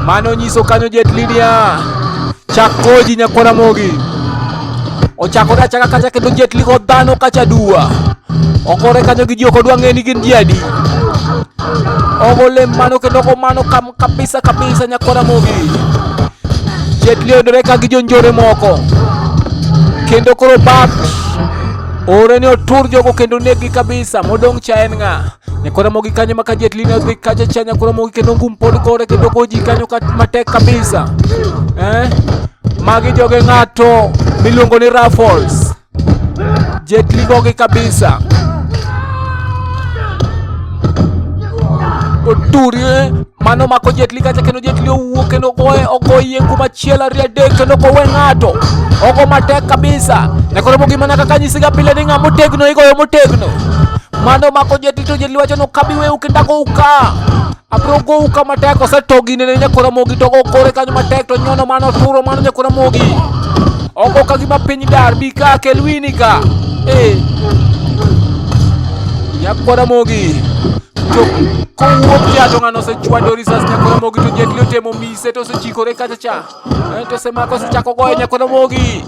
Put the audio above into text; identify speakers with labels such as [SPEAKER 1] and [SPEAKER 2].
[SPEAKER 1] Mano nyiso kanyo Jet Li niya chak koji nyakwar Ramogi. Ochakore achaka kacha kendo Jet Li go dhano kacha dua. Ogore kanyo gi ji ok odwa ng'e ni gin ji adi. Ogo lem mano kendo ogo mano kam kabisa kabisa nyakwar Ramogi. Jet Li oyudore ka gi jonjore moko. Kendo koro bat ore ni otur jogo kendo neggi kabisa. Modong' cha en ng'a? Nyakwar Ramogi kanyo maka Jet Li ne odhi kacha cha nyakwar Ramogi kendo ngum pod gore kendo go ji kanyo matek kabisa. Eh? Magi joge ng'ato miluongo ni Raffles. Jet Li gogi kabisa. Oturie mano mako Jet Li kacha kendo Jet Li owuok kendo ogoye ogoye kumachielo ariyo adek kendo ok owe ng'ato. Ogo matek kabisa. Nyakwar Ramogi mana kaka nyisiga pile ni ng'ama otegno igoyo motegno. Mano mako Jet Li to Jet Li wacho ni ok abi weyou kendo agou ka. Abiro gou ka matek oseto gine ne nyakwar Ramogi to go kore kanyo matek to nyono mano turo mano nyakwar Ramogi. Ogo ka gima piny dar bi ka kel wini ka. Eh. Nyakwar Ramogi. To kowuok cha to ng'ano osechwado risas nyakwar Ramogi to Jet Li otemo mise to osechikore kacha cha. Eh, to osemako osechako goye nyakwar Ramogi.